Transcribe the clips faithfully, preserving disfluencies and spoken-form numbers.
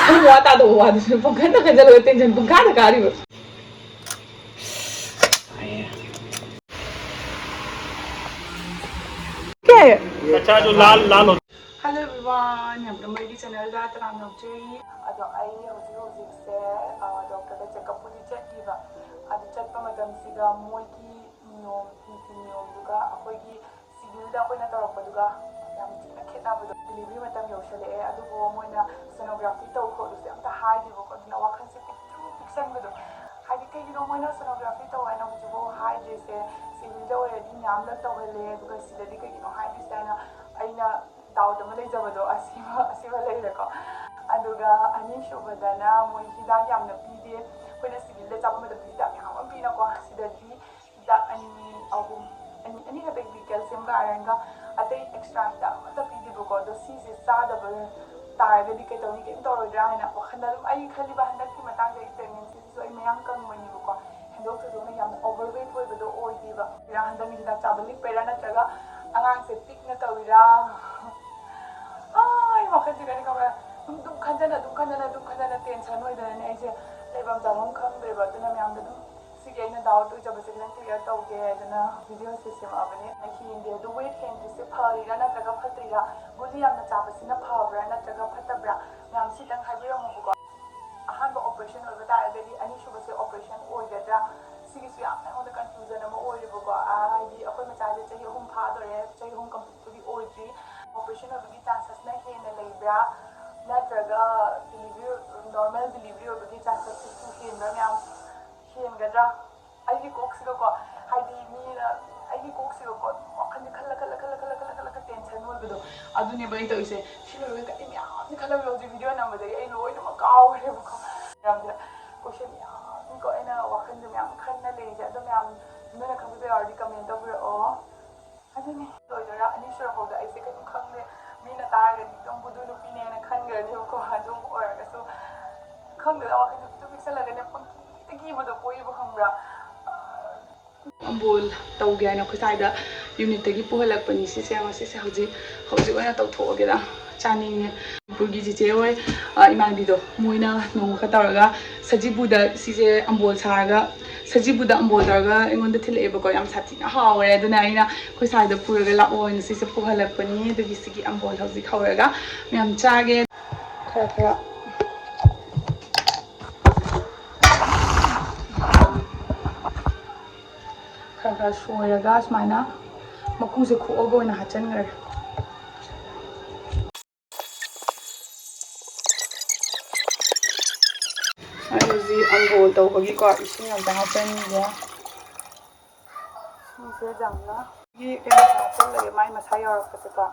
ꯑꯩ ꯋꯥ ꯇꯥꯗꯕ ꯋꯥꯗꯨꯁꯨ ꯄꯪꯈꯟꯗ ꯈꯟꯖꯜꯂꯒ ꯇꯦꯟꯁꯟ ꯄꯪꯀꯥꯗ ꯀꯥꯔꯤꯕ꯫ ꯀꯦ? अच्छा, जो लाल, लाल होता है। Hello everyone, ꯌꯥꯝꯅ ꯃꯩꯒꯤ ꯆꯦꯅꯦꯜꯗ ꯇꯔꯥꯝꯅ ꯑꯣꯛꯆꯔꯤ꯫ ꯑꯗꯣ ꯑꯩ ꯍꯧꯖꯤꯛ ꯍꯧꯖꯤꯛꯁꯦ, ꯑ, ꯗꯣꯛꯇꯔꯗ ꯆꯦꯛꯑꯞꯄꯨꯗꯤ ꯆꯠꯂꯤꯕ꯫ ꯑꯗꯨ ꯆꯠꯄ ꯃꯇꯝꯁꯤꯗ ꯃꯣꯏꯒꯤ ꯅꯤꯌꯣꯝ, ꯅꯤꯇꯤ ꯅꯤꯌꯣꯝꯗꯨꯒ ꯑꯩꯈꯣꯏꯒꯤ ꯁꯤꯚꯤꯜꯗ ꯑꯩꯈꯣꯏꯅ ꯇꯧꯔꯛꯄꯗꯨꯒ ꯌꯥꯝ ꯊꯤꯅ ꯈꯦꯠꯅꯕꯗꯣ꯫ ꯗꯤꯂꯤꯚꯔꯤ ꯃꯇꯝ ꯌꯧꯁꯜꯂꯛꯑꯦ, ꯑꯗꯨꯕꯨ ꯃꯣꯏꯅ ꯁꯣꯅꯣꯒ꯭ꯔꯥꯐꯤ ꯇꯧ ꯈꯣꯠꯂꯨꯁꯦ ꯑꯝꯇ ꯍꯥꯏꯗꯦꯕꯀꯣ꯫ ꯑꯗꯨꯅ ꯋꯥꯈꯜꯁꯦ ꯄꯤꯛꯇ꯭ꯔꯨ ꯄꯤꯛꯁꯟꯕꯗꯣ꯫ ꯍꯥꯏꯗꯤ ꯀꯩꯒꯤꯅꯣ ꯃꯣꯏꯅ ꯁꯣꯅꯣꯒ꯭ꯔꯥꯐꯤ ꯇꯧ ꯍꯥꯏꯅ ꯍꯧꯖꯤꯛꯐꯥꯎ ꯍꯥꯏꯗ꯭ꯔꯤꯁꯦ? ꯁꯤꯚꯤꯜꯗ ꯑꯣꯏꯔꯗꯤ ꯃꯌꯥꯝꯂꯛ ꯇꯧꯍꯜꯂꯦ, ꯑꯗꯨꯒ ꯁꯤꯗꯗꯤ ꯀꯩꯒꯤꯅꯣ ꯍꯥꯏꯗ꯭ꯔꯤꯁꯦ ꯍꯥꯏꯅ ꯑꯩꯅ ꯗꯥꯎꯠ ꯑꯃ ꯂꯩꯖꯕꯗꯣ, ꯑꯁꯤꯃ, ꯑꯁꯤꯃ ꯂꯩꯔꯦꯀꯣ꯫ ꯑꯗꯨꯒ ꯑꯅꯤꯁꯨꯕꯗꯅ ꯃꯣꯏ ꯍꯤꯗꯥꯛ ꯌꯥꯝꯅ ꯄꯤꯗꯦ꯫ ꯑꯩꯈꯣꯏꯅ ꯁꯤꯚꯤꯜꯗ ꯆꯥꯕ ꯃꯇꯝꯗ ꯍꯤꯗꯥꯛ ꯃꯌꯥꯝ ꯑꯃ ꯄꯤꯅꯀꯣ, ꯁꯤꯗꯗꯤ ꯍꯤꯗꯥꯛ ꯑꯅꯤ, ꯑꯍꯨꯝ, ꯑꯅꯤ, ꯑꯅꯤ ꯈꯛꯇ ꯄꯤ, ꯀꯦꯜꯁꯤꯌꯝꯒ ꯑꯥꯏꯔꯟꯒ꯫ ꯑꯇꯩ ꯑꯦꯛꯁꯇ꯭ꯔꯥ ꯍꯤꯗꯥꯛ ꯑꯃꯠꯇ ꯄꯤꯗꯦꯕꯀꯣ꯫ ꯑꯗꯣ ꯁꯤꯁꯦ ꯆꯥꯗꯕ ꯇꯥꯔꯒꯗꯤ ꯀꯩꯗꯧꯅꯤ, ꯀꯩꯝ ꯇꯧꯔꯣꯏꯗ꯭ꯔꯥ ꯍꯥꯏꯅ ꯋꯥꯈꯜꯗ ꯑꯗꯨꯝ ꯑꯩ ꯈꯜꯂꯤꯕ, ꯍꯟꯗꯛꯀꯤ ꯃꯇꯥꯡꯗ ꯑꯩ ꯄ꯭ꯔꯦꯒꯅꯦꯟꯁꯤꯁꯤꯁꯨ ꯑꯩ ꯃꯌꯥꯡ ꯀꯪꯕꯅꯦꯕꯀꯣ꯫ ꯍꯦꯟꯗꯣꯛ ꯊꯣꯏꯗꯣꯛꯅ ꯌꯥꯝꯅ ꯑꯣꯚꯔꯋꯦꯠ ꯑꯣꯏꯕꯗꯣ ꯑꯣꯏꯗꯦꯕ꯫ ꯍꯟꯗꯛ ꯍꯤꯗꯥꯛ ꯆꯥꯕ ꯂꯤꯛꯄꯩꯔꯥ ꯅꯠꯇ꯭ꯔꯒ ꯑꯉꯥꯡꯁꯦ ꯄꯤꯛꯅ ꯇꯧꯔꯤꯔꯥ? ꯑꯩ ꯋꯥꯈꯜꯁꯤꯒꯅꯤ ꯈꯪꯕ꯭ꯔꯥ? ꯑꯗꯨꯝ, ꯑꯗꯨꯝ ꯈꯟꯖꯅ, ꯑꯗꯨꯝ ꯈꯟꯖꯅ, ꯑꯗꯨꯝ ꯈꯟꯖꯅ ꯇꯦꯟꯁꯟ ꯑꯣꯏꯗꯅꯅꯦ ꯑꯩꯁꯦ ꯂꯩꯐꯝ ꯆꯥꯐꯝ ꯈꯪꯗ꯭ꯔꯦꯕ꯫ ꯑꯗꯨꯅ ꯃꯌꯥꯝꯗ ꯑꯗꯨꯝ ꯁꯤꯒꯤ ꯑꯩꯅ ꯗꯥꯎꯠ ꯑꯣꯏꯖꯕꯁꯦ ꯈꯤꯇꯪ ꯀ꯭ꯂꯤꯌꯥꯔ ꯇꯧꯒꯦ ꯍꯥꯏꯗꯅ ꯚꯤꯗꯤꯑꯣꯁꯦ ꯁꯦꯝꯃꯛꯑꯕꯅꯦ꯫ ꯑꯩ ꯍꯦꯟꯗꯦ ꯑꯗꯨ ꯋꯦꯠ ꯍꯦꯟꯗ꯭ꯔꯤꯁꯦ ꯐꯔꯤꯔꯥ ꯅꯠꯇ꯭ꯔꯒ ꯐꯠꯇ꯭ꯔꯤꯔꯥ? ꯒꯨꯂꯤ ꯌꯥꯝꯅ ꯆꯥꯕꯁꯤꯅ ꯐꯕ꯭ꯔꯥ ꯅꯠꯇ꯭ꯔꯒ ꯐꯠꯇꯕ꯭ꯔꯥ? ꯃꯌꯥꯝ ꯁꯤꯇꯪ ꯍꯥꯏꯕꯤꯔꯝꯃꯣꯕꯀꯣ꯫ ꯑꯍꯥꯟꯕ ꯑꯣꯄꯔꯦꯁꯟ ꯑꯣꯏꯕ ꯇꯥꯔꯒꯗꯤ ꯑꯅꯤꯁꯨꯕꯁꯦ ꯑꯣꯄꯔꯦꯁꯟ ꯑꯣꯏꯒꯗ꯭ꯔꯥ? ꯁꯤꯒꯤꯁꯨ ꯌꯥꯝꯅ ꯑꯩꯉꯣꯟꯗ ꯀꯟꯐ꯭ꯌꯨꯖꯟ ꯑꯃ ꯑꯣꯏꯔꯦꯕꯀꯣ꯫ ꯑꯥ, ꯍꯥꯏꯗꯤ ꯑꯩꯈꯣꯏ ꯃꯆꯥꯁꯦ ꯆꯍꯤ ꯑꯍꯨꯝ ꯐꯥꯗꯣꯔꯦ, ꯆꯍꯤ ꯑꯍꯨꯝ ꯀꯝꯄ꯭ꯂꯤꯠꯄꯨꯗꯤ ꯑꯣꯏꯗ꯭ꯔꯤ꯫ ꯑꯣꯄꯔꯦꯁꯟ ꯑꯣꯏꯕꯒꯤ ꯆꯥꯟꯁꯦꯁꯅ ꯍꯦꯟꯅ ꯂꯩꯕ꯭ꯔꯥ, ꯅꯠꯇ꯭ꯔꯒ ꯗꯤꯂꯤꯚꯔꯤ, ꯅꯣꯔꯃꯦꯜ ꯗꯤꯂꯤꯚꯔꯤ ꯑꯣꯏꯕꯒꯤ ꯆꯥꯟꯁꯦꯁꯁꯤꯁꯨ ꯍꯦꯟꯕ꯭ꯔꯥ ꯃꯌꯥꯝ? ꯍꯦꯟꯒꯗ꯭ꯔꯥ? ꯑꯩꯒꯤ ꯀꯣꯛꯁꯤꯒꯀꯣ, ꯍꯥꯏꯗꯤ ꯃꯤꯅ ꯑꯩꯒꯤ ꯀꯣꯛꯁꯤꯒꯀꯣ ꯋꯥꯈꯜꯁꯦ ꯈꯜꯂ, ꯈꯜꯂ, ꯈꯜꯂ, ꯈꯜꯂ, ꯈꯜꯂ, ꯈꯜꯂꯒ ꯇꯦꯟꯁꯟ ꯑꯣꯏꯕꯗꯣ, ꯑꯗꯨꯅꯦꯕ ꯑꯩ ꯇꯧꯔꯤꯁꯦ꯫ ꯁꯤ ꯂꯣꯏꯔꯒ ꯑꯩ ꯃꯌꯥꯝꯗꯤ ꯈꯜꯂꯝꯃꯦ, ꯍꯧꯖꯤꯛ ꯚꯤꯗꯤꯑꯣ ꯅꯝꯕꯗꯒꯤ ꯑꯩ ꯂꯣꯏꯅꯃꯛ ꯀꯥꯎꯈ꯭ꯔꯦꯕꯀꯣ꯫ ꯃꯌꯥꯝꯁꯦ ꯀꯣꯏꯁꯟ ꯃꯌꯥꯝꯀꯣ ꯑꯩꯅ ꯋꯥꯈꯜꯗ ꯃꯌꯥꯝ ꯈꯟꯅ ꯂꯩꯔꯤꯁꯦ꯫ ꯑꯗꯣ ꯃꯌꯥꯝ ꯅꯣꯏꯅ ꯈꯪꯕꯤꯕ ꯌꯥꯎꯔꯗꯤ ꯀꯃꯦꯟ ꯇꯧꯕꯤꯔꯛꯑꯣ꯫ ꯑꯗꯨꯅꯤ ꯂꯣꯏꯗꯣꯏꯔꯥ? ꯑꯅꯤ ꯁꯨꯔꯛꯐꯥꯎꯗ ꯑꯩꯁꯦ ꯀꯩꯝ ꯈꯪꯗꯦ꯫ ꯃꯤꯅ ꯇꯥꯔꯒꯗꯤ ꯑꯗꯨꯝ ꯕꯨꯗꯨ ꯅꯨꯄꯤꯅꯦꯅ ꯈꯟꯈ꯭ꯔꯅꯦꯕꯀꯣ꯫ ꯑꯗꯨꯕꯨ ꯑꯣꯏꯔꯒꯁꯨ ꯈꯪꯗꯦꯗ, ꯋꯥꯈꯜꯁꯦ ꯄꯤꯛꯇꯨ ꯄꯤꯛꯁꯜꯂꯒꯅꯦ ꯄꯪꯀꯤꯗ ꯀꯤꯕꯗꯣ ꯄꯣꯛꯏꯕ, ꯈꯪꯕ꯭ꯔꯥ? ꯑꯝꯕꯣꯜ ꯇꯧꯒꯦ ꯍꯥꯏꯅ ꯑꯩꯈꯣꯏ ꯁ꯭ꯋꯥꯏꯗ ꯌꯨꯅꯤꯠꯇꯒꯤ ꯄꯨꯍꯜꯂꯛꯄꯅꯤ ꯁꯤꯁꯦ꯫ ꯌꯦꯡꯉꯣ, ꯁꯤꯁꯦ ꯍꯧꯖꯤꯛ, ꯍꯧꯖꯤꯛ ꯑꯣꯏꯅ ꯇꯧꯊꯣꯛꯑꯒꯦꯗ꯫ ꯆꯥꯅꯤꯡꯉꯦ꯫ ꯃꯅꯤꯄꯨꯔꯒꯤ ꯆꯤꯆꯦ ꯍꯣꯏ, ꯑ, ꯏꯃꯥꯟꯅꯕꯤꯗꯣ, ꯃꯣꯏꯅ ꯅꯣꯡꯃ ꯈꯔ ꯇꯧꯔꯒ ꯁꯖꯤꯕꯨꯗ ꯁꯤꯁꯦ ꯑꯝꯕꯣꯜ ꯁꯥꯔꯒ, ꯁꯖꯤꯕꯨꯗ ꯑꯝꯕꯣꯜ ꯇꯧꯔꯒ ꯑꯩꯉꯣꯟꯗ ꯊꯤꯜꯂꯛꯑꯦꯕꯀꯣ꯫ ꯌꯥꯝ ꯁꯥꯊꯤꯅ ꯍꯥꯎꯔꯦ꯫ ꯑꯗꯨꯅ ꯑꯩꯅ ꯑꯩꯈꯣꯏ ꯁ꯭ꯋꯥꯏꯗ ꯄꯨꯔꯒ ꯂꯥꯛꯑꯣ ꯍꯥꯏꯅ ꯁꯤꯁꯦ ꯄꯨꯍꯜꯂꯛꯄꯅꯤ꯫ ꯑꯗꯨꯒꯤ ꯁꯤꯒꯤ ꯑꯝꯕꯣꯜ ꯍꯧꯖꯤꯛ ꯍꯧꯔꯒ ꯃꯌꯥꯝ ꯆꯥꯒꯦ꯫ ꯈꯔ ꯈꯔ ꯈꯔ ꯈꯔ ꯁꯣꯏꯔꯒ ꯁꯨꯃꯥꯏꯅ ꯃꯀꯨꯁꯦ ꯈꯣꯛꯑꯒ ꯑꯣꯏꯅ ꯍꯥꯞꯆꯤꯟꯈ꯭ꯔꯦ꯫ ꯑꯩ ꯍꯧꯖꯤꯛ ꯑꯪꯒꯣꯜ ꯇꯧꯕꯒꯤꯀꯣ ꯏꯁꯤꯡ ꯑꯝꯇ ꯍꯥꯞꯆꯤꯟꯒꯦ꯫ ꯏꯁꯤꯡꯁꯦ ꯌꯥꯝꯅ ꯀꯩꯅꯣ ꯍꯥꯞꯆꯤꯜꯂꯒꯦ, ꯃꯥꯏ ꯃꯁꯥ ꯌꯥꯎꯔꯛꯄꯁꯦꯀꯣ꯫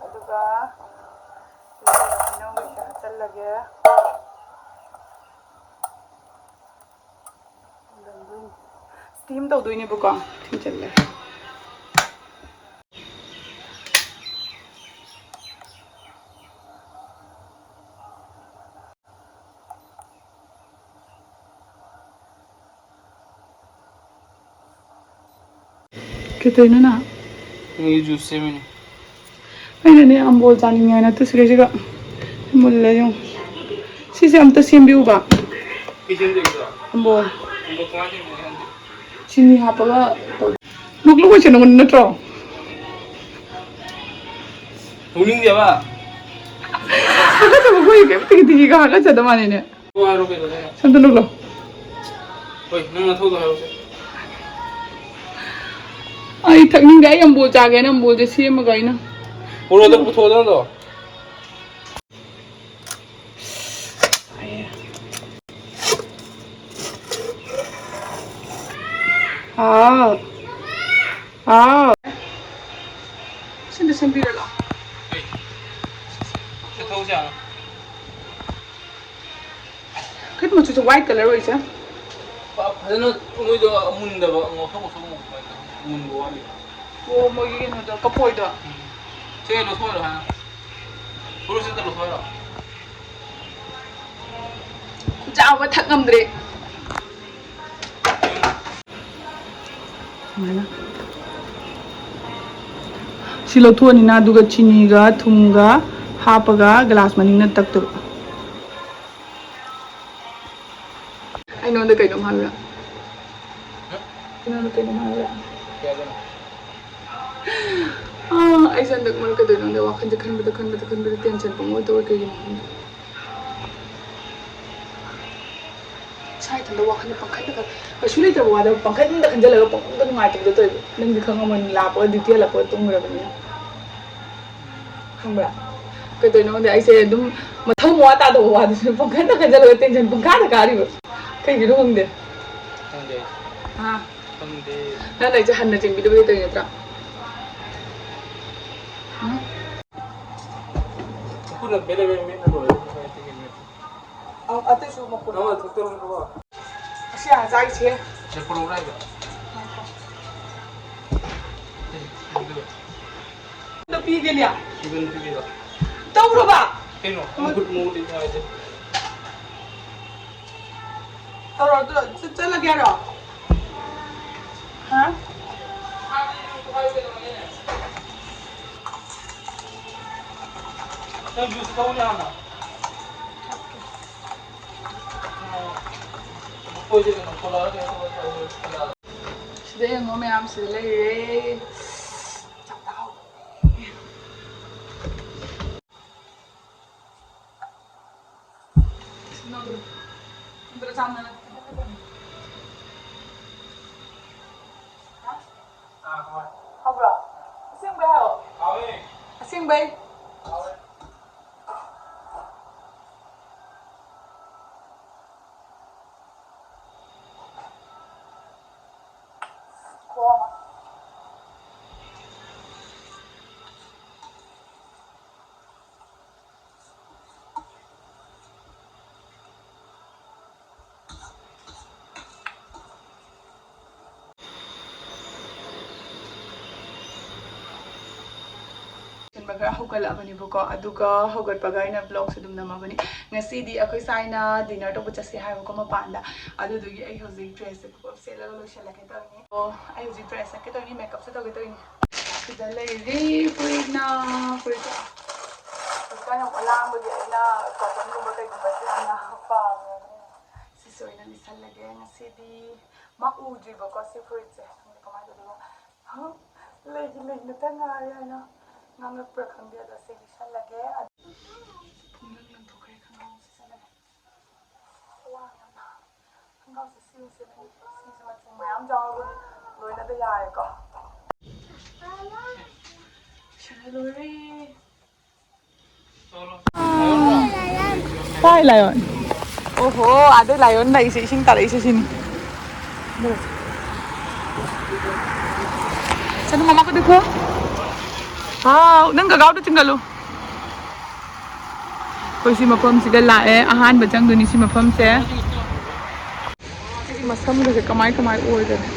ꯑꯗꯨꯒ ꯇꯤꯜꯍꯧ ꯍꯥꯞꯆꯤꯜꯂꯒꯦ꯫ ꯁ꯭ꯇꯤꯝ ꯇꯧꯗꯣꯏꯅꯦꯕꯀꯣ꯫ ꯊꯤꯡꯖꯤꯜꯂꯦ꯫ ꯀꯩꯗꯧꯔꯤꯅꯣ ꯅꯪ? ꯅꯪꯒꯤ ꯖꯨꯁ ꯁꯦꯝꯃꯤꯅꯦ꯫ ꯑꯩꯅꯅꯦ ꯑꯝꯕꯣꯜ ꯆꯥꯅꯤꯡꯉꯦ ꯍꯥꯏꯅ ꯇꯨ ꯁꯤꯒꯩꯁꯤꯒ ꯃꯨꯜꯂꯦ ꯌꯦꯡꯉꯨ꯫ ꯁꯤꯁꯦ ꯑꯝꯇ ꯁꯦꯝꯕꯤꯌꯨꯕ꯫ ꯀꯩ ꯁꯦꯝꯗꯣꯏꯕ? ꯑꯝꯕꯣꯜ꯫ ꯑꯝꯕꯣꯜ ꯀꯃꯥꯏꯅ ꯁꯦꯝꯗꯣꯏꯅꯣ ꯈꯪꯗꯦ꯫ ꯆꯤꯅꯤ ꯍꯥꯞꯄꯒ ꯇꯧ-, ꯅꯣꯛꯂꯛꯑꯣꯏꯁꯦ ꯅꯪꯉꯣꯟꯗ ꯅꯠꯇ꯭ꯔꯣ? ꯅꯣꯛꯅꯤꯡꯗꯦꯕ꯫ ꯍꯥꯀꯠꯆꯕ ꯑꯩꯈꯣꯏ ꯀꯩꯝꯇ ꯇꯤꯀꯤ ꯇꯤꯀꯤꯒ ꯍꯥꯀꯠꯆꯗ ꯃꯥꯜꯂꯤꯅꯦ꯫ ꯋꯥꯔꯣ ꯀꯩꯗꯧꯗꯣꯏꯅꯣ? ꯁꯝꯇ ꯅꯣꯛꯂꯣ꯫ ꯍꯣꯏ, ꯅꯪ ꯅꯊꯧꯗꯣ ꯍꯥꯏꯔꯛꯑꯣꯁꯦ꯫ ꯑꯩ ꯊꯛꯅꯤꯡꯗꯦ, ꯑꯩ ꯑꯝꯕꯣꯜ ꯆꯥꯒꯦ ꯍꯥꯏꯅ ꯑꯝꯕꯣꯜꯁꯦ ꯁꯦꯝꯃꯒ ꯑꯩꯅ꯫ ꯄꯨꯔꯛꯑꯣꯗꯣ, ꯄꯨꯊꯣꯛꯑꯣꯗꯣ ꯅꯪꯗꯣ꯫ ꯍꯥꯎ꯫ ꯍꯥꯎ꯫ ꯁꯤꯟꯗ ꯁꯦꯝꯕꯤꯔꯣ ꯂꯥꯎ꯫ ꯁꯤ ꯊꯧꯁꯦ ꯌꯥꯔꯣꯏ꯫ ꯀꯩꯅꯣ ꯃꯆꯨꯁꯦ white colour ꯑꯣꯏꯁꯦ? ꯐ-, ꯐꯖꯅ ꯃꯣꯏꯗꯣ ꯃꯨꯟꯗꯕ, ꯉꯧꯁꯣꯛ ꯉꯧꯁꯣꯛ ꯉꯧꯕ ꯍꯥꯏꯇꯥꯔꯦ꯫ ꯃꯨꯟꯕ ꯋꯥꯠꯂꯤ꯫ ꯑꯣ, ꯃꯣꯏꯒꯤ ꯀꯩꯅꯣꯗꯣ, ꯀꯐꯣꯏꯗꯣ꯫ ꯎꯝ꯫ ꯁꯦ, ꯂꯧꯊꯣꯛꯍꯜꯂꯣ ꯍꯥꯟꯅ꯫ ꯐꯨꯔꯨꯠꯁꯦ ꯑꯝꯇ ꯂꯧꯊꯣꯛꯍꯜꯂꯣ꯫ ꯆꯥꯕ ꯊꯛ ꯉꯝꯗ꯭ꯔꯦ꯫ ꯁꯨꯃꯥꯏꯅ꯫ ꯁꯤ ꯂꯧꯊꯣꯛꯑꯅꯤꯅ, ꯑꯗꯨꯒ ꯆꯤꯅꯤꯒ ꯊꯨꯝꯒ ꯍꯥꯞꯄꯒ ꯒ꯭ꯂꯥꯁ ꯃꯅꯤꯡꯅ ꯇꯛꯇꯣꯏꯕ꯫ ꯑꯩ ꯅꯉꯣꯟꯗ ꯀꯩꯅꯣꯝ ꯍꯥꯏꯕ꯭ꯔꯥ? ꯑꯩ ꯅꯉꯣꯟꯗ ꯀꯩꯅꯣꯝ ꯍꯥꯏꯕ꯭ꯔꯥ? ꯑꯥ, ꯑꯩꯁꯦ ꯍꯟꯗꯛ ꯃꯔꯛ ꯀꯩꯗꯧꯅꯣ ꯈꯪꯗꯦ, ꯋꯥꯈꯜꯁꯦ ꯈꯟꯕꯗ, ꯈꯟꯕꯗ, ꯈꯟꯕꯗ ꯇꯦꯟꯁꯟ ꯄꯪꯑꯣꯏꯗ ꯑꯣꯏ, ꯀꯩꯒꯤꯅꯣ ꯈꯪꯗꯦ꯫ ꯏꯁꯥ ꯏꯊꯟꯇ ꯋꯥꯈꯜꯁꯦ ꯄꯪꯈꯟꯗ ꯈꯟ-, ꯀꯩꯁꯨ ꯂꯩꯇꯕ ꯋꯥꯗ ꯄꯪꯈꯟꯗ ꯈꯟꯖꯜꯂꯒ ꯄꯪꯅꯨꯡꯗ ꯅꯨꯡꯉꯥꯏꯇꯕꯗꯣ ꯇꯧꯋꯦꯕ꯫ ꯅꯪꯗꯤ ꯈꯪꯉꯝꯃꯅꯤ, ꯂꯥꯛꯄꯒ ꯗ꯭ꯌꯨꯇꯤ ꯍꯜꯂꯛꯄꯒ ꯇꯨꯝꯈ꯭ꯔꯕꯅꯤꯅ꯫ ꯈꯪꯕ꯭ꯔꯥ? ꯀꯩꯗꯧꯅꯣ ꯈꯪꯗꯦ, ꯑꯩꯁꯦ ꯑꯗꯨꯝ ꯃꯊꯧ ꯃꯋꯥ ꯇꯥꯗꯕ ꯋꯥꯗꯨꯁꯨ ꯄꯪꯈꯟꯗ ꯈꯟꯖꯜꯂꯒ ꯇꯦꯟꯁꯟ ꯄꯪꯀꯥꯗ ꯀꯥꯔꯤꯕ꯫ ꯀꯩꯒꯤꯅꯣ ꯈꯪꯗꯦ꯫ ꯈꯪꯗꯦ ꯑꯩꯁꯨ꯫ ꯍꯥ? ꯈꯪꯗꯦ꯫ ꯅꯪꯅ ꯑꯩꯁꯦ ꯍꯟꯅ ꯆꯦꯟꯕꯤꯗꯕꯗꯤ ꯇꯧꯔꯤ ꯅꯠꯇ꯭ꯔꯥ? ꯎꯝ? ꯃꯈꯨꯠꯅ ꯕꯦꯔꯦ ꯕꯦꯔꯦ ꯃꯦꯠꯂ ꯂꯣꯏꯔꯦ꯫ ꯑꯧ, ꯑꯇꯩꯁꯨ ꯃꯈꯨꯠ꯫ ꯅꯪꯅ ꯊꯣꯛꯇꯧꯔꯣ꯫ ꯑꯁꯤ ꯍꯥꯟꯅ ꯆꯥꯈꯤꯁꯦ꯫ ꯁꯦ, ꯄꯨꯔꯛꯎꯔꯥ ꯍꯥꯏꯁꯦ? ꯉꯥꯏꯈꯣ꯫ ꯑꯦ, ꯁꯤꯗ꯫ ꯑꯝꯇ ꯄꯤꯒꯦꯅꯦ꯫ ꯁꯤꯗ ꯄꯤꯒꯦꯕ꯫ ꯇꯧꯔꯕ? ꯀꯩꯅꯣ? ꯃꯈꯨꯠ ꯃꯣꯠꯂꯤ ꯍꯥꯏꯁꯦ꯫ ꯇꯧꯔꯣ, ꯑꯗꯨ ꯆꯠ-, ꯆꯠꯂꯒꯦ ꯍꯥꯏꯔꯣ? ꯍꯥ? ꯅꯪ ꯖꯨꯁ ꯊꯛꯎꯅꯦ ꯍꯥꯟꯅ꯫ ꯁꯤꯗ ꯌꯦꯡꯉꯣ ꯃꯌꯥꯝ, ꯁꯤꯗ ꯂꯩꯔꯦ꯫ ꯍꯥꯎꯕ꯭ꯔꯣ? ꯑꯁꯦꯡꯕꯩ ꯍꯥꯏꯔꯣ? ꯑꯁꯦꯡꯕꯩ? ꯈꯔ ꯍꯧꯒꯠꯂꯛꯑꯕꯅꯦꯕꯀꯣ, ꯑꯗꯨꯒ ꯍꯧꯒꯠꯄꯒ ꯑꯩꯅ vlogꯁꯦ ꯑꯗꯨꯝ ꯅꯝꯃꯕꯅꯤ꯫ ꯉꯁꯤꯗꯤ ꯑꯩꯈꯣꯏ ꯁꯥꯏꯅ dinner ꯇꯧꯕ ꯆꯠꯁꯦ ꯍꯥꯏꯕꯀꯣ ꯃꯄꯥꯟꯗ, ꯑꯗꯨꯗꯨꯒꯤ ꯑꯩ ꯍꯧꯖꯤꯛ dressꯁꯦ ꯄꯨꯂꯞ ꯁꯦꯠꯂꯒ ꯂꯣꯏꯁꯤꯜꯂꯒꯦ ꯇꯧꯔꯤꯅꯤ꯫ ꯑꯣ, ꯑꯩ ꯍꯧꯖꯤꯛ dress ꯁꯦꯠꯀꯦ ꯇꯧꯔꯤꯅꯤ, makeupꯁꯦ ꯇꯧꯒꯦ ꯇꯧꯔꯤꯅꯤ꯫ ꯁꯤꯗ ꯂꯩꯔꯤ ꯐꯨꯔꯤꯠꯅ, ꯐꯨꯔꯤꯠ꯫ ꯍꯧꯖꯤꯛꯀꯥꯟ ꯌꯥꯝ ꯑꯂꯥꯡꯕꯒꯤ ꯑꯩꯅ ꯀꯣꯇꯟꯒꯨꯝꯕ ꯀꯩꯒꯨꯝꯕꯁꯦ ꯌꯥꯝꯅ ꯄꯥꯝꯃꯦ꯫ ꯁꯤꯁꯨ ꯑꯣꯏꯅ ꯂꯤꯠꯁꯜꯂꯒꯦ ꯉꯁꯤꯗꯤ꯫ ꯃꯥ ꯎꯗ꯭ꯔꯤꯕꯀꯣ ꯁꯤ ꯐꯨꯔꯤꯠꯁꯦ꯫ ꯈꯪꯗꯦ ꯀꯃꯥꯏꯅ ꯇꯧꯗꯣꯏꯅꯣ꯫ ꯍ, ꯂꯩꯒꯤ ꯂꯩ ꯉꯥꯛꯇ ꯉꯥꯏꯔꯦ ꯍꯥꯏꯅ ꯉꯥꯡꯉꯛꯄ꯭ꯔꯥ ꯈꯪꯗꯦ꯫ ꯑꯗꯣ ꯁꯤ ꯂꯤꯠꯁꯜꯂꯒꯦ꯫ ꯑꯗꯨ ꯄꯨꯡꯅꯪ ꯅꯪꯊꯣꯛꯈ꯭ꯔꯦ꯫ ꯈꯣꯡꯒ꯭ꯔꯥꯎ ꯑꯃ ꯁꯦꯠꯆꯜꯂꯒꯦ꯫ ꯋꯥ ꯌꯥꯝꯅ ꯈꯣꯡꯒ꯭ꯔꯥꯎꯁꯦ ꯁꯤꯁꯦ ꯁꯤꯁꯦ ꯃꯆꯨ ꯃꯌꯥꯝ ꯌꯥꯎꯔꯒ ꯂꯣꯏꯅꯗ ꯌꯥꯔꯦꯀꯣ꯫ ꯁꯥꯟꯅ ꯂꯣꯏꯔꯦ꯫ ꯀꯥꯏ ꯂꯥꯏꯑꯣꯟ? ꯑꯣꯍꯣ, ꯑꯗꯩ ꯂꯥꯏꯑꯣꯟ ꯂꯩꯁꯦ, ꯏꯁꯤꯡ ꯇꯥꯔꯛꯏꯁꯦ ꯁꯤꯅꯤ꯫ ꯁꯅꯨ ꯃꯃꯥ ꯀꯗꯨꯀꯣ꯫ ꯍꯥꯎ, ꯅꯪ ꯒꯒꯥꯎꯗ ꯆꯤꯡꯒꯜꯂꯨ꯫ ꯑꯩꯈꯣꯏ ꯁꯤ ꯃꯐꯝꯁꯤꯗ ꯂꯥꯛꯑꯦ, ꯑꯍꯥꯟꯕ ꯆꯪꯗꯣꯏꯅꯤ ꯁꯤ ꯃꯐꯝꯁꯦ꯫ ꯁꯤꯒꯤ ꯃꯁꯝꯒꯁꯦ ꯀꯃꯥꯏ ꯀꯃꯥꯏ ꯑꯣꯏꯗꯅ꯫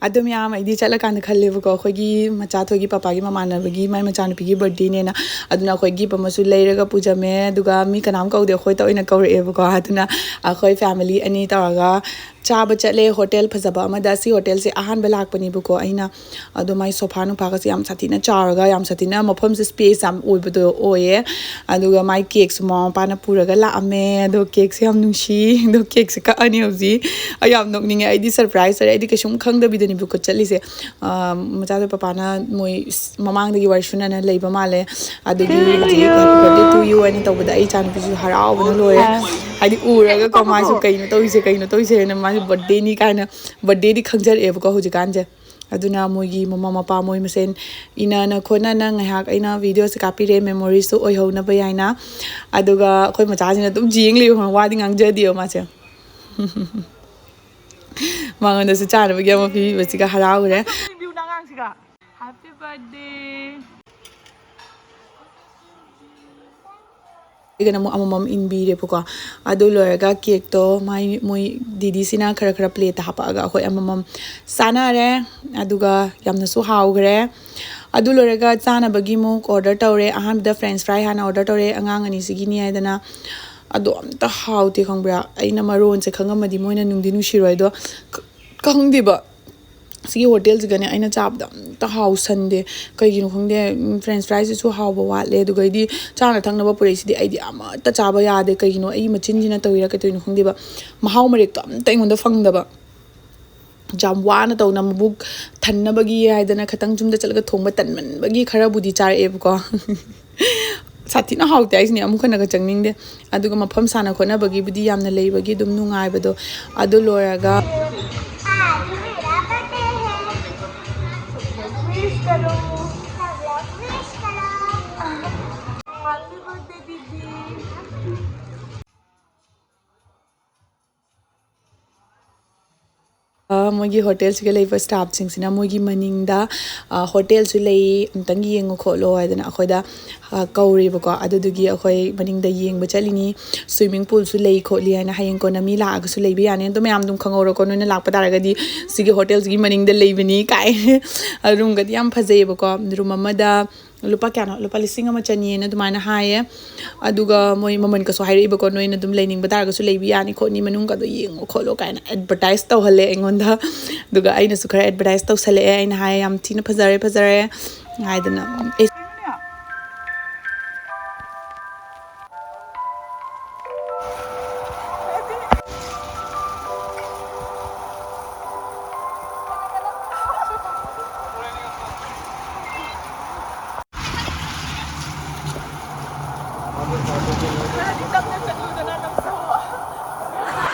ꯑꯗꯨ ꯃꯌꯥꯝ ꯑꯩꯗꯤ ꯆꯠꯂꯀꯥꯟꯗ ꯈꯜꯂꯦꯕꯀꯣ, ꯑꯩꯈꯣꯏꯒꯤ ꯃꯆꯥꯊꯣꯏꯒꯤ ꯄꯄꯥꯒꯤ ꯃꯃꯥꯟꯅꯕꯒꯤ ꯃꯥꯏ ꯃꯆꯥꯅꯨꯄꯤꯒꯤ ꯕꯥꯔꯗꯦꯅꯦꯅ꯫ ꯑꯗꯨꯅ ꯑꯩꯈꯣꯏ ꯒꯤꯞ ꯑꯃꯁꯨ ꯂꯩꯔꯒ ꯄꯨꯖꯝꯃꯦ꯫ ꯑꯗꯨꯒ ꯃꯤ ꯀꯅꯥꯝ ꯀꯧꯗꯦ, ꯑꯩꯈꯣꯏꯇ ꯑꯣꯏꯅ ꯀꯧꯔꯛꯑꯦꯕꯀꯣ꯫ ꯑꯗꯨꯅ ꯑꯩꯈꯣꯏ ꯐꯦꯃꯤꯂꯤ ꯑꯅꯤ ꯇꯧꯔꯒ ꯆꯥꯕ ꯆꯠꯂꯦ ꯍꯣꯇꯦꯜ ꯐꯖꯕ ꯑꯃꯗ꯫ ꯁꯤ ꯍꯣꯇꯦꯜꯁꯦ ꯑꯍꯥꯟꯕ ꯂꯥꯛꯄꯅꯦꯕꯀꯣ ꯑꯩꯅ꯫ ꯑꯗꯣ ꯃꯥꯏ ꯁꯣꯐꯥ ꯅꯨꯡꯐꯥꯒꯁꯦ ꯌꯥꯝ ꯁꯥꯊꯤꯅ ꯆꯥꯎꯔꯒ ꯌꯥꯝ ꯁꯥꯊꯤꯅ ꯃꯐꯝꯁꯦ ꯁ꯭ꯄꯦꯁ ꯌꯥꯝ ꯑꯣꯏꯕꯗꯣ ꯑꯣꯏꯌꯦ꯫ ꯑꯗꯨꯒ ꯃꯥꯏ ꯀꯦꯛꯁꯨ ꯃꯃꯥ ꯃꯄꯥꯅ ꯄꯨꯔꯒ ꯂꯥꯛꯑꯝꯃꯦ꯫ ꯑꯗꯣ ꯀꯦꯛꯁꯦ ꯌꯥꯝ ꯅꯨꯡꯁꯤ꯫ ꯑꯗꯣ ꯀꯦꯛꯁꯦ ꯀꯛꯑꯅꯤ ꯍꯧꯖꯤꯛ꯫ ꯑꯩ ꯌꯥꯝ ꯅꯣꯛꯅꯤꯡꯉꯦ꯫ ꯑꯩꯗꯤ ꯁꯔꯄ꯭ꯔꯥꯏꯁ ꯑꯣꯏꯔꯦ꯫ ꯑꯩꯗꯤ ꯀꯩꯁꯨꯝ ꯈꯪꯗꯕꯤꯗꯅꯦꯕꯀꯣ ꯆꯠꯂꯤꯁꯦ꯫ ꯑ, ꯃꯆꯥꯗꯣ ꯄꯄꯥꯅ ꯃꯣꯏ ꯃꯃꯥꯡꯗꯒꯤ ꯋꯥꯔꯤ ꯁꯨꯅꯅ ꯂꯩꯕ ꯃꯥꯜꯂꯦ꯫ ꯑꯗꯨꯒꯤ ꯍꯧꯖꯤꯛ "Happy birthday to you" ꯍꯥꯏꯅ ꯇꯧꯕꯗ ꯑꯩ ꯏꯆꯥꯅꯨꯄꯤꯁꯨ ꯍꯔꯥꯎꯕꯅ ꯂꯣꯏꯔꯦ꯫ ꯍꯥꯏꯗꯤ ꯎꯔꯒꯀꯣ ꯃꯥꯁꯨ "ꯀꯩꯅꯣ ꯇꯧꯔꯤꯁꯦ, ꯀꯩꯅꯣ ꯇꯧꯔꯤꯁꯦ" ꯍꯥꯏꯅ ꯃꯥꯁꯨ ꯕꯥꯔꯗꯦꯅꯤ ꯀꯥꯏꯅ ꯕꯥꯔꯗꯦꯗꯤ ꯈꯪꯖꯔꯛꯑꯦꯕꯀꯣ ꯍꯧꯖꯤꯛꯀꯥꯟꯁꯦ꯫ ꯑꯗꯨꯅ ꯃꯣꯏꯒꯤ ꯃꯃꯥ ꯃꯄꯥ ꯃꯣꯏ ꯃꯁꯦꯟ ꯏꯅꯅ ꯈꯣꯠꯅꯅ ꯉꯥꯏꯍꯥꯛ ꯑꯩꯅ ꯚꯤꯗꯤꯑꯣꯁꯦ ꯀꯥꯞꯄꯤꯔꯦ, ꯃꯦꯃꯣꯔꯤꯁꯁꯨ ꯑꯣꯏꯍꯧꯅꯕ ꯍꯥꯏꯅ꯫ ꯑꯗꯨꯒ ꯑꯩꯈꯣꯏ ꯃꯆꯥꯁꯤꯅ ꯑꯗꯨꯝ ꯌꯦꯡ ꯂꯩꯕ, ꯋꯥꯗꯤ ꯉꯥꯡꯖꯗꯦꯕ ꯃꯥꯁꯦ꯫ ꯃꯉꯣꯟꯗꯁꯨ ꯆꯥꯅꯕꯒꯤ ꯑꯃ ꯄꯤꯕꯤꯕꯁꯤꯒ ꯍꯔꯥꯎꯈ꯭ꯔꯦ꯫ Happy birthday꯫ ꯑꯩꯒꯅ ꯑꯃꯨꯛ ꯑꯃꯃꯝ ꯏꯟꯕꯤꯔꯦꯕꯀꯣ꯫ ꯑꯗꯨ ꯂꯣꯏꯔꯒ ꯀꯦꯛꯇꯣ ꯃꯥꯏ, ꯃꯣꯏ ꯗꯤꯗꯤꯁꯤꯅ ꯈꯔ ꯈꯔ ꯄ꯭ꯂꯦꯠꯇ ꯍꯥꯞꯄꯛꯑꯒ ꯑꯩꯈꯣꯏ ꯑꯃꯃꯝ ꯆꯥꯅꯔꯦ꯫ ꯑꯗꯨꯒ ꯌꯥꯝꯅꯁꯨ ꯍꯥꯎꯈ꯭ꯔꯦ꯫ ꯑꯗꯨ ꯂꯣꯏꯔꯒ ꯆꯥꯅꯕꯒꯤ ꯑꯃꯨꯛ ꯑꯣꯔꯗꯔ ꯇꯧꯔꯦ꯫ ꯑꯍꯥꯟꯕꯗ ꯐ꯭ꯔꯦꯟꯁ ꯐ꯭ꯔꯥꯏ ꯍꯥꯟꯅ ꯑꯣꯔꯗꯔ ꯇꯧꯔꯦ ꯑꯉꯥꯡ ꯑꯅꯤꯁꯤꯒꯤꯅꯤ ꯍꯥꯏꯗꯅ꯫ ꯑꯗꯣ ꯑꯝꯇ ꯍꯥꯎꯇꯦ ꯈꯪꯕ꯭ꯔꯥ? ꯑꯩꯅ ꯃꯔꯣꯟꯁꯦ ꯈꯪꯉꯝꯃꯗꯤ ꯃꯣꯏꯅ ꯅꯨꯡꯗꯤ ꯅꯨꯡꯁꯤꯔꯣꯏ꯫ ꯑꯗꯣ ꯈ-, ꯈꯪꯗꯦꯕ꯫ ꯁꯤꯒꯤ ꯍꯣꯇꯦꯜꯁꯤꯒꯅꯦ ꯑꯩꯅ ꯆꯥꯕꯗ ꯑꯝꯇ ꯍꯥꯎꯁꯟꯗꯦ꯫ ꯀꯩꯒꯤꯅꯣ ꯈꯪꯗꯦ, ꯎꯝ, French fries ꯁꯤꯁꯨ ꯍꯥꯎꯕ ꯋꯥꯠꯂꯦ꯫ ꯑꯗꯨꯒꯩꯗꯤ ꯆꯥꯅ ꯊꯛꯅꯕ ꯄꯨꯔꯛꯏꯁꯤꯗꯤ ꯑꯩꯗꯤ ꯑꯃꯠꯇ ꯆꯥꯕ ꯌꯥꯗꯦ꯫ ꯀꯩꯒꯤꯅꯣ, ꯑꯩꯒꯤ ꯃꯆꯤꯟꯁꯤꯅ ꯇꯧꯔꯤꯔꯥ ꯀꯩꯗꯧꯔꯤꯅꯣ ꯈꯪꯗꯦꯕ, ꯃꯍꯥꯎ ꯃꯔꯦꯛꯇꯣ ꯑꯝꯇ ꯑꯩꯉꯣꯟꯗ ꯐꯪꯗꯕ꯫ ꯌꯥꯝ ꯋꯥꯅ ꯇꯧꯅ ꯃꯕꯨꯛ ꯊꯟꯅꯕꯒꯤ ꯍꯥꯏꯗꯅ ꯈꯤꯇꯪ ꯌꯨꯝꯗ ꯆꯠꯂꯒ ꯊꯣꯡꯕ ꯇꯟꯃꯟꯕꯒꯤ ꯈꯔꯕꯨꯗꯤ ꯆꯥꯔꯛꯑꯦꯕꯀꯣ꯫ ꯁꯥꯊꯤꯅ ꯍꯥꯎꯇꯦ ꯍꯥꯏꯁꯤꯅꯦ, ꯑꯃꯨꯛ ꯍꯟꯅꯒ ꯆꯪꯅꯤꯡꯗꯦ꯫ ꯑꯗꯨꯒ ꯃꯐꯝ ꯁꯥꯟꯅ ꯈꯣꯠꯅꯕꯒꯤꯕꯨꯗꯤ ꯌꯥꯝꯅ ꯂꯩꯕꯒꯤ ꯑꯗꯨꯝ ꯅꯨꯡꯉꯥꯏꯕꯗꯣ꯫ ꯑꯗꯨ ꯂꯣꯏꯔꯒ ꯑ, ꯃꯣꯏꯒꯤ ꯍꯣꯇꯦꯜꯁꯤꯒ ꯂꯩꯕ ꯁ꯭ꯇꯥꯐꯁꯤꯡꯁꯤꯅ ꯃꯣꯏꯒꯤ ꯃꯅꯤꯡꯗ, ꯑ, ꯍꯣꯇꯦꯜꯁꯨ ꯂꯩ, ꯑꯝꯇꯪ ꯌꯦꯡꯉꯨ ꯈꯣꯠꯂꯣ ꯍꯥꯏꯗꯅ ꯑꯩꯈꯣꯏꯗ, ꯑ, ꯀꯧꯔꯦꯕꯀꯣ꯫ ꯑꯗꯨꯗꯨꯒꯤ ꯑꯩꯈꯣꯏ ꯃꯅꯤꯡꯗ ꯌꯦꯡꯕ ꯆꯠꯂꯤꯅꯤ꯫ Swimming poolꯁꯨ ꯂꯩ ꯈꯣꯠꯂꯤ ꯍꯥꯏꯅ ꯍꯌꯦꯡ ꯀꯣꯟꯅ ꯃꯤ ꯂꯥꯛꯑꯒꯁꯨ ꯂꯩꯕ ꯌꯥꯅꯤ꯫ ꯑꯗꯣ ꯃꯌꯥꯝ ꯑꯗꯨꯝ ꯈꯪꯍꯧꯔꯣꯀꯣ, ꯅꯣꯏꯅ ꯂꯥꯛꯄ ꯇꯥꯔꯒꯗꯤ ꯁꯤꯒꯤ ꯍꯣꯇꯦꯜꯁꯤꯒꯤ ꯃꯅꯤꯡꯗ ꯂꯩꯕꯅꯤ ꯀꯥꯏ꯫ ꯔꯨꯝꯒꯗꯤ ꯌꯥꯝ ꯐꯖꯩꯌꯦꯕꯀꯣ꯫ ꯔꯨꯝ ꯑꯃꯗ ꯂꯨꯄꯥ ꯀꯌꯥꯅꯣ? ꯂꯨꯄꯥ ꯂꯤꯁꯤꯡ ꯑꯃ ꯆꯅꯤꯅ ꯑꯗꯨꯃꯥꯏꯅ ꯍꯥꯏꯌꯦ꯫ ꯑꯗꯨꯒ ꯃꯣꯏ ꯃꯃꯜꯒꯁꯨ ꯍꯥꯏꯔꯛꯏꯕꯀꯣ, ꯅꯣꯏꯅ ꯑꯗꯨꯝ ꯂꯩꯅꯤꯡꯕ ꯇꯥꯔꯒꯁꯨ ꯂꯩꯕ ꯌꯥꯅꯤ ꯈꯣꯠꯅꯤ, ꯃꯅꯨꯡꯒꯗꯣ ꯌꯦꯡꯉꯣ ꯈꯣꯠꯂꯣ ꯀꯥꯏꯅ ꯑꯦꯗꯚꯔꯇꯥꯏꯁ ꯇꯧꯍꯜꯂꯦ ꯑꯩꯉꯣꯟꯗ꯫ ꯑꯗꯨꯒ ꯑꯩꯅꯁꯨ ꯈꯔ ꯑꯦꯗꯚꯔꯇꯥꯏꯁ ꯇꯧꯁꯜꯂꯛꯑꯦ꯫ ꯑꯩꯅ ꯍꯥꯏ, "ꯌꯥꯝ ꯊꯤꯅ ꯐꯖꯔꯦ, ꯐꯖꯔꯦ" ꯍꯥꯏꯗꯅ꯫ ꯑꯦ,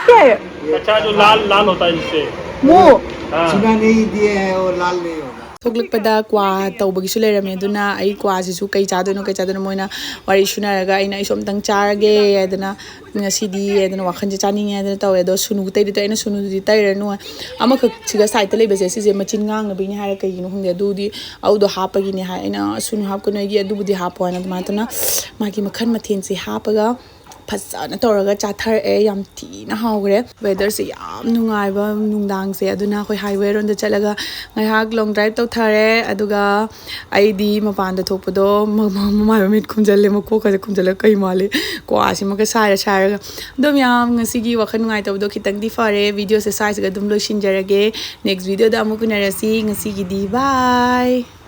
क्या है? अच्छा, जो लाल लाल होता है जिससे। वो। हाँ। चूना नहीं दिए हैं, वो लाल नहीं होगा। ꯊꯣꯛꯂꯛꯄꯗ ꯀ꯭ꯋꯥ ꯇꯧꯕꯒꯤꯁꯨ ꯂꯩꯔꯝꯃꯦ, ꯑꯗꯨꯅ ꯑꯩ ꯀ꯭ꯋꯥꯁꯤꯁꯨ ꯀꯩ ꯆꯥꯗꯣꯏꯅꯣ, ꯀꯩ ꯆꯥꯗꯣꯏꯅꯣ, ꯃꯣꯏꯅ ꯋꯥꯔꯤ ꯁꯨꯅꯔꯒ ꯑꯩꯅ ꯑꯩꯁꯨ ꯑꯝꯇꯪ ꯆꯥꯔꯒꯦ ꯍꯥꯏꯗꯅ ꯉꯁꯤꯗꯤ ꯍꯥꯏꯗꯅ ꯋꯥꯈꯜꯁꯦ ꯆꯥꯅꯤꯡꯉꯦ ꯍꯥꯏꯗꯅ ꯇꯧꯋꯦ꯫ ꯑꯗꯣ ꯁꯨꯅꯨ ꯇꯩꯗꯤ ꯇꯩ, ꯑꯩꯅ ꯁꯨꯅꯨꯗꯨꯗꯤ ꯇꯩꯔꯅꯨ, ꯑꯃꯈꯛ ꯁꯤꯒ ꯁꯥꯏꯠꯇ ꯂꯩꯕꯁꯦ ꯁꯤꯁꯦ ꯃꯆꯤꯟ ꯉꯥꯡꯅꯕꯒꯤꯅꯤ ꯍꯥꯏꯔ ꯀꯩꯒꯤꯅꯣ ꯈꯪꯗꯦ, ꯑꯗꯨꯗꯤ ꯑꯗꯨꯗꯣ ꯍꯥꯞꯄꯒꯤꯅꯦ ꯍꯥꯏ꯫ ꯑꯩꯅ ꯁꯨꯅꯨ ꯍꯥꯞꯀꯅꯨ ꯑꯩꯒꯤ, ꯑꯗꯨꯕꯨꯗꯤ ꯍꯥꯞꯄꯣ ꯍꯥꯏꯅ꯫ ꯑꯗꯨꯃꯥꯏꯅ ꯇꯧꯅ ꯃꯥꯒꯤ ꯃꯈꯜ ꯃꯊꯦꯜꯁꯦ ꯍꯥꯞꯄꯒ ꯐꯖꯅ ꯇꯧꯔꯒ ꯆꯥꯊꯔꯛꯑꯦ꯫ ꯌꯥꯝ ꯊꯤꯅ ꯍꯥꯎꯈ꯭ꯔꯦ꯫ Weatherꯁꯦ ꯌꯥꯝ ꯅꯨꯡꯉꯥꯏꯕ ꯅꯨꯡꯗꯥꯡꯁꯦ꯫ ꯑꯗꯨꯅ ꯑꯩꯈꯣꯏ highway ꯔꯣꯝꯗ ꯆꯠꯂꯒ ꯉꯥꯏꯍꯥꯛ long drive ꯇꯧꯊꯔꯦ꯫ ꯑꯗꯨꯒ ꯑꯩꯗꯤ ꯃꯄꯥꯟꯗ ꯊꯣꯛꯄꯗꯣ ꯃ- ꯃ- ꯃꯃꯥꯏ ꯃꯃꯤꯠ ꯈꯨꯝꯖꯤꯜꯂꯦ, ꯃꯀꯣꯛꯀꯁꯦ ꯈꯨꯝꯖꯤꯜꯂꯒ ꯀꯩ ꯃꯥꯜꯂꯤ, ꯀ꯭ꯋꯥꯁꯤꯃꯒ ꯁꯥꯏꯔ ꯁꯥꯏꯔꯒ꯫ ꯑꯗꯣ ꯃꯌꯥꯝ, ꯉꯁꯤꯒꯤ ꯋꯥꯈꯜ ꯅꯨꯡꯉꯥꯏꯇꯕꯗꯣ ꯈꯤꯇꯪꯗꯤ ꯐꯔꯦ꯫ Videoꯁꯦ ꯁ꯭ꯋꯥꯏꯁꯤꯒ ꯑꯗꯨꯝ ꯂꯣꯏꯁꯤꯟꯖꯔꯒꯦ꯫ Next videoꯗ ꯑꯃꯨꯛ ꯎꯅꯔꯁꯤ꯫ ꯉꯁꯤꯒꯤꯗꯤ bye꯫